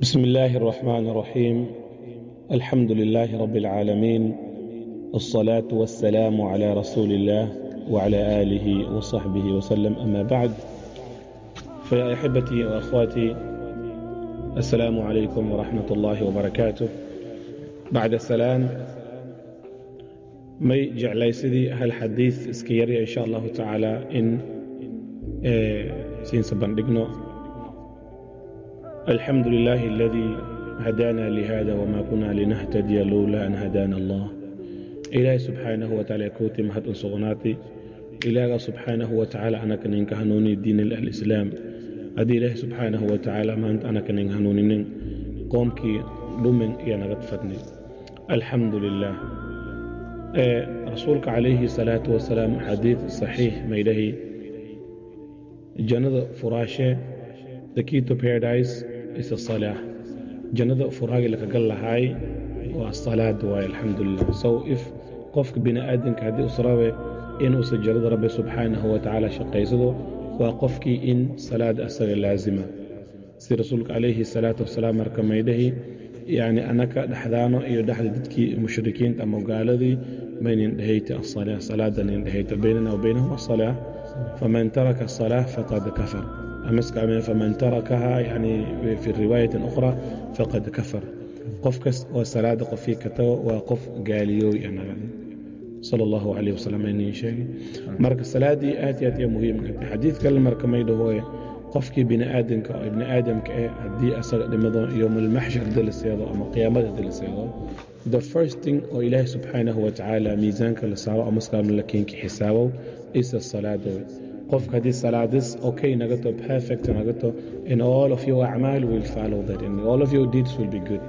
بسم الله الرحمن الرحيم. الحمد لله رب العالمين، الصلاة والسلام على رسول الله وعلى آله وصحبه وسلم. أما بعد، فيا أحبتي وأخواتي، السلام عليكم ورحمة الله وبركاته. بعد السلام، may jeclaysidii hal xadiis iska yarya, insha Allahu tacaala, in siinsa bandhigno. الحمد لله الذي هدانا لهذا وما كنا لنهتدي لولا أن هدانا الله. إلهي سبحانه وتعالى kooti mahad un sugnaatay. Ilaaga subxaanahu watacaala anaka ninka hanuuni diin alislaam. Haddii Ilaahi subxaanahu watacaala maanta anaka nin hanuuninin, qoomkii dhumin iyo nagad fadni. Alxamdu lilah. Rasuulka calayhi salaatu wasalaam xadiid saxiix maydhahi: jannada furaashe, the key to paradise is a salah. Jannada furaagi lakagal lahaay waa salaad waaye. Alxamdulilah. So if qofka bini aadamka haddii usrabe inuusa jannada Rabbi subxaanahu watacaala shaqaysado, waa qofkii in salaad asaga laazima. Si Rasuulka calayhi salaatu wasalaam marka maydhahi, yani anaka dhexdaano iyo dhexda dadkii mushrikiinta ama gaaladii maynin dhehayta asalaa, salaada nin dhehayta. Baynana wa baynahum asalaa, faman taraka asalaa faqad kafar. Amaska faman tarakaha, yani fi riwaayatin ukhra, faqad kafar. Qof kas oo salaada qofkii ka tago waa qof gaaliyooy anagadi, sala Allahu calayhi wasalam inin sheegay. Marka salaadii aad iyo aad iyo muhiim ka tahay. Xadiid kale marka may dhahoye: qofkii bini aadamka oo ibni aadamka eh haddii asaga dhimado, yowmalmaxshar hadii la seedo ama qiyaamada hadii la seedo, the first thing oo Ilaahay subxaanahu watacaala miisaanka la saaro ama la keenki xisaabow isa salaada wey. Qofka haddii salaadis okay nagato, perfect nagato, in all of your acmaal will follow that and all of your deeds will be good.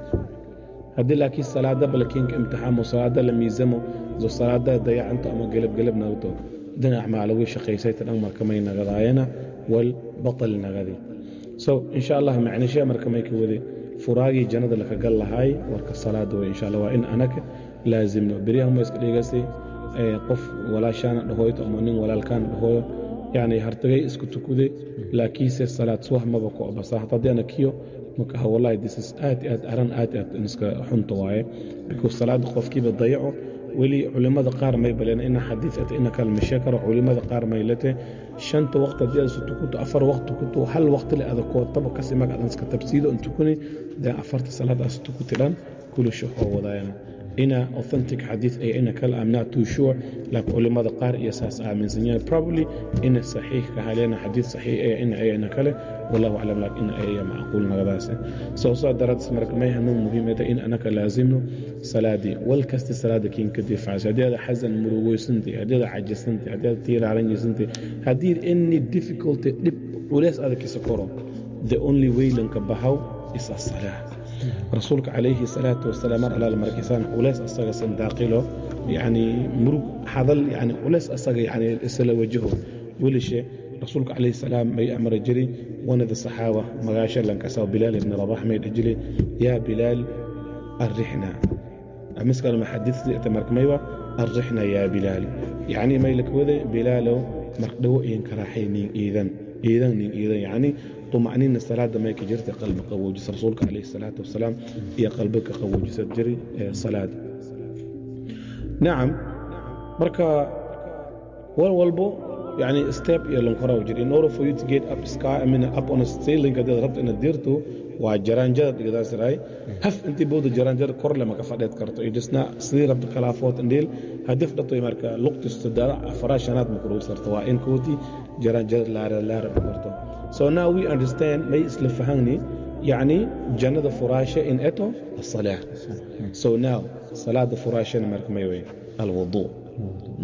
Haddii laakiin salaadaba lakiinka imtixaamo, salaada la miisamo, zo salaada dayacanto ama gelab gelab nagato, dan acmaal ugu shaqaysayta dhan marka may nagadaayana wal batal nagadi. So insha Allah macnishe marka may ka wade furaagii jannada laka gal lahaay warka salaada wey. Insha Allah waa in anaka laazimno. Beryahan ma iska dhigasay qof walaashaana dhahoyto ama nin walaalkaana dhahoyo, yani hartagay isku tukuday, laakiinse salaad subax maba ku abasa. Hataa haddii ana kiyo marka, wallahi this is aad aad aran aad aad iska xunta waaye, because salaada qofkiiba dayaco. Weli culimada qaar may baleen ina xadiis ata ina kala mishe karo. Culimada qaar may late shanta waqti haddii aad tukuto, afar waqti tukuto, hal waqti le ada kootaba kasi mag adan iska tabsiido in tukuni, dee afarta salaad aas tukuti dhan kulisho oo wadaayana ina authentic xadiis ay ina kala, I'm not too sure, laakiin culimada qaar iyo saas aaminsan yahay, probably ina saxiix ka haleena, xadiis saxiix ay ina ay ina kale, wallahu aclam, laakiin ina ay macquul nagadaas. So saa daraadis marka may hanuun muhiimada in anaka laazimno salaadii. Wal kasta salaada kiin ka difaacaysa. Haddii aad xasan murugoysantay, haddii aad cajisantay, haddii aad tiiraaranyaysantay, haddii any difficulty, dhib, culeys adag kisa koro, the only way lanka bahaw is as-salaa. Rasuulka calayhi salaatu wasalaam mar alaala markiisaan culeys asaga sandaaqilo, yani murug hadal, yani culeys asaga yani isla wajaho welishe, Rasuulka calayhi salaam may amra jiray one of the saxaaba magaasha lankasa Bilaal ibn Rabax, may dhihi jiray: "Yaa Bilaal, arrixna." Miskal maxadiistii marka maywa "Arrixna yaa Bilaal", yani may lakawade: "Bilaalow, markdhawo iin karaaxay, nin iidan iidan nin iidan." Yani طمأنينة salaada may ka jirta, qalbi qaboojisa. Rasuulka calayhi salaatu wasalaam iyo qalbi ka qaboojisa jiray salaada. Nacam, marka war walbo yani step iyo lankora jir in order for you to get up sky, I mean up on a ceiling. Haddaad rabto inaad dirto, waa jaraanjada dhigadaas raay haf intii booda jaraanjada kor lama ka fadheed karto idisna sidii rabto kalaafood indheel hadif dhato. Marka luqti sadada afara shanaad ma kuruus karto, waa in kooti jaraanjada laara laara karto. So now we understand, may isla fahangni, yani jannada furaasha in eto as-salah. So now salaada furaashana marka may way alwudu.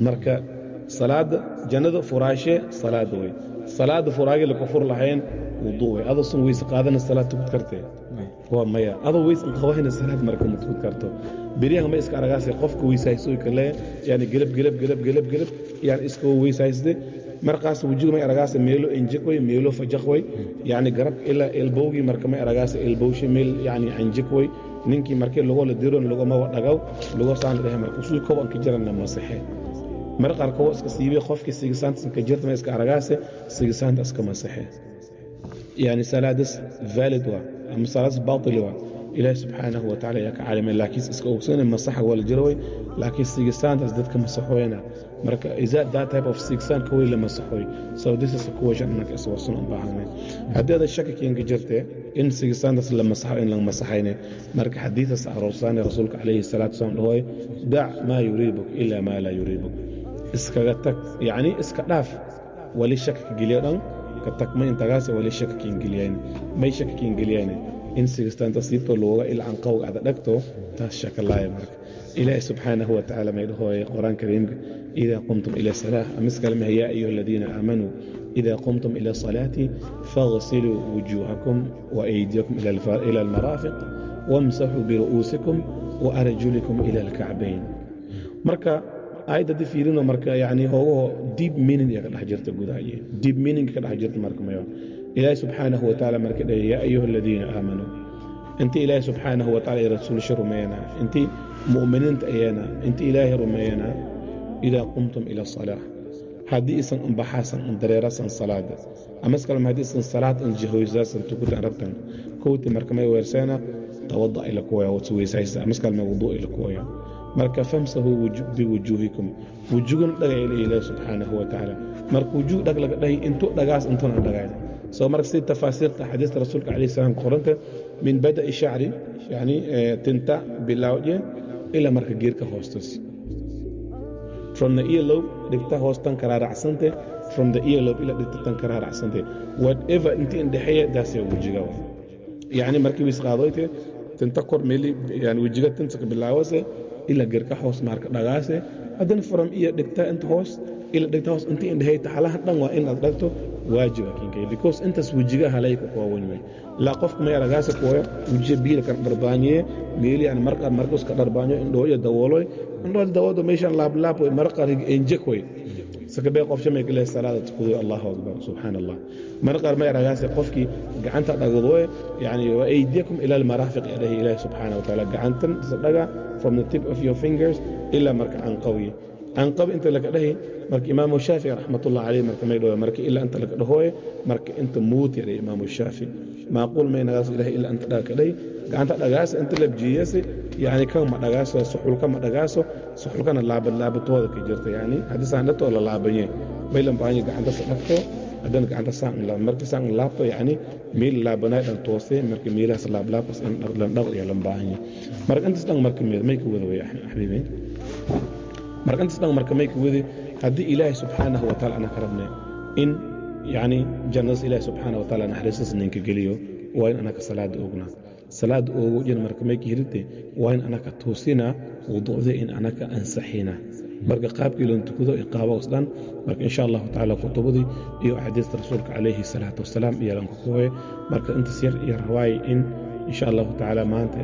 Marka salaada jannada furaashe salaada way, salaada furaagi la kufur lahayn wudu way. Adoo sun weyse qaadana salaad tukad kartee? Waa maya. Adoo weys qabahayna salaad marka ma tukad karto. Beryahan ma iska aragaasay qofka weysayso kale, yani gelab gelab gelab gelab gelab, yani iska weysayste, markaas wejiga may aragaasay meelo injik way, meelo fajaq way, yani garab ilaa elbowgii marka may aragaasay elbowshi meel yani anjik way. Ninkii markii lagoo la diron lagoma dhagaw lago saan dhahay, marka usuu koban ka jirana masaxe. Mar qaar kobo iska siibay qofkii sigisaanta ka jirta ma iska aragaase sigisaanta iska masaxe, yani salaadis valid waa Ama salaad baatil waa Ilaahay subxaanahu wa tacaala ayaa ka caalimay, laakiin iska ogsoona masaxa waa la jiro way, laakiin siigisaantaas dadka masaxooyana. Marka is that that type of siigisaan ka wey la masaxooy? So this is a question marka iswarsan u baahanay. Haddii ada shaki keenka jirte in siigisaantaas la masaxo in la masaxayne, marka xadiidaas aroorsaane rasuulka calayhi salaatu wasalaam dhahoy: "Dac maa yuriibuk ilaa maa laa yuriibuk." Iskaga tag, yacni iska dhaaf wali shaki ka geliyo dhan ka tag. Ma intagaas wali shaki kiin geliyayne? May shaki kiin geliyayne? In sigistaanta siibto looga ilcan qawga ada dhagto, taas shakalaaya. Marka Ilaahi subxaanahu wa tacaala may dhahooye Qur-aan kariimka: "Idaa qumtum ila salaa." Amis kalemaha: "Yaa ayuha aladiina aamanuu idaa qumtum ila salaati faghsiluu wujuuhakum wa aydiyakum ila almaraafiq wamsaxuu biru'uusikum wa arjulikum ila alkacbayn." Marka aayadda haddii fiirino, marka yani hoogaho deep meaning iya ka dhex jirta gudaha iyo deep meaning ka dhex jirta. Marka mayo Ilaahi subxaanahu wa tacaala marka dhahay: "Yaa ayuha aladiina aamanuu," inti Ilaahi subxaanahu wa tacaala iyo rasuulsha rumeeyana, inti mu'miniinta ayana, inti Ilaahay rumeeyana, "idaa qumtum ila salaa," haddii isan unbaxaasan undareerasan salaada, amas kalema haddii isan salaad an jihoysaasan tukutan rabtan, kowti marka may weerseena? Tawada ila kuwaya, weysaysa, amas kalema wuduu ila kuwaya. Marka "famsahuu biwujuuhikum," wujugan dhaga ila Ilaahi subxaanahu wa tacaala. Marka wujuug dhag laga dhahay, intuu dhagaas intuna dhagayn. So marka si tafaasiirta xadiista rasuulka calayhi salaam qoranta, min bada'i shacri, yani tinta bilawje, ilaa marka geerka hoostas, from the earlobe, dhigta hoostan karaaracsante, from the earlobe ilaa dhigta tan karaaracsante, whatever intii indhexeeya, daasee wejiga wa. Yani markii wis qaadoyte tinta kor meeli, yani wejiga tinta ka bilaawase ilaa geerka hoos marka dhagaase, haddana from iyo dhigta inta hoos ila dhigta hoos intii indhexeeya, taxalaha dhan waa inaad dhagto, waajiba kinkay, because intaas wejiga halay ku kooban wey. Laa qofka may aragaasa kooya wejiga biila ka dharbaaniye meeli, yani marka markus ka dharbaanyo indhoo iyo dawooloy, indhoo dawoodo meeshan laablaab way, marqar enjek way sakabee qof shamay kale salaada tukudo. Allahu akbar, subxaan Allah. Marqar may aragaasa qofkii gacanta dhagdoy, yani "wa aydiyakum ila almaraafiq" dhahi Ilaahi subxaana wa tacaala. Gacantan dhaga from the tip of your fingers ilaa marka canqawi, canqawi inta laga dhahi. Marka Imaamu Shaafici raxmatullah caleyh marka may dhawo marka ilaa inta laga dhahooye, marka inta muut yahay Imaamu Shaafici maaquul may nagaas Ilahay ilaa inta dhaga ka dhahi. Gacanta dhagaas inta labjiyase, yani kan ma dhagaaso, suxulka ma dhagaaso, suxulkana laabad laabatooda ka jirta. Yani haddii saan dhatoo la laabanye may lan baahanya gacanta sa dhagto, haddana gacanta saan marka saan laabto, yani meel laabanaay dhan toose. Marka meelahaas laablaabkas in lan dhaq iyo lan baahanya. Marka intaas dhan marka may ka wada way xabiibi. Marka intaas dhan marka may ka wadi? Haddii Ilaahay subxaanahu wa taala ana ka rabnay in yani jannadaas Ilaahay subxaanahu wa taala naxariistas ninka geliyo, waa in anaka salaada ognaa. Salaada oogo jin marka may ka hirite? Waa in anaka toosina wuduucda, in anaka ansaxina. Marka qaabkii loon tukado iqaabadaas dhan, marka insha Allahu tacaala kutubadii iyo axaadiista rasuulka calayhi salaatu wasalaam iyo lanka kuhoye. Marka intaas yar iyo rawaay in insha Allahu tacaala maanta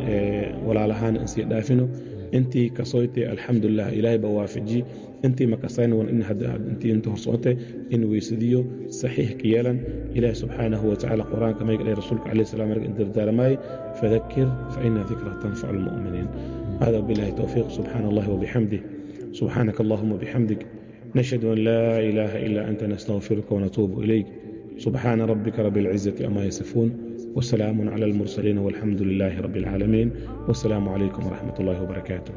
walaalahaan in sii dhaafino. Intii kasoytay, alxamdulilah, Ilaahay baa waafaji. Intii makasayna wan in intii inta horsocotay in weysadiyo saxiix ka yeelan. Ilaahi subxaanahu wa tacaala Qur-aanka may dhahay rasuulka calayhi salaam marka inta dardaaramaay: "Fadakir fa ina dikra tanfacu lmu'miniin." Hada billahi towfiiq. Subxaana Allahi wabixamdih, سبحانك اللهم وبحمدك، نشهد أن لا إله إلا أنت، نستغفرك ونتوب إليك. سبحان ربك رب العزة أما يصفون، وسلام على المرسلين، والحمد لله رب العالمين، والسلام عليكم ورحمة الله وبركاته.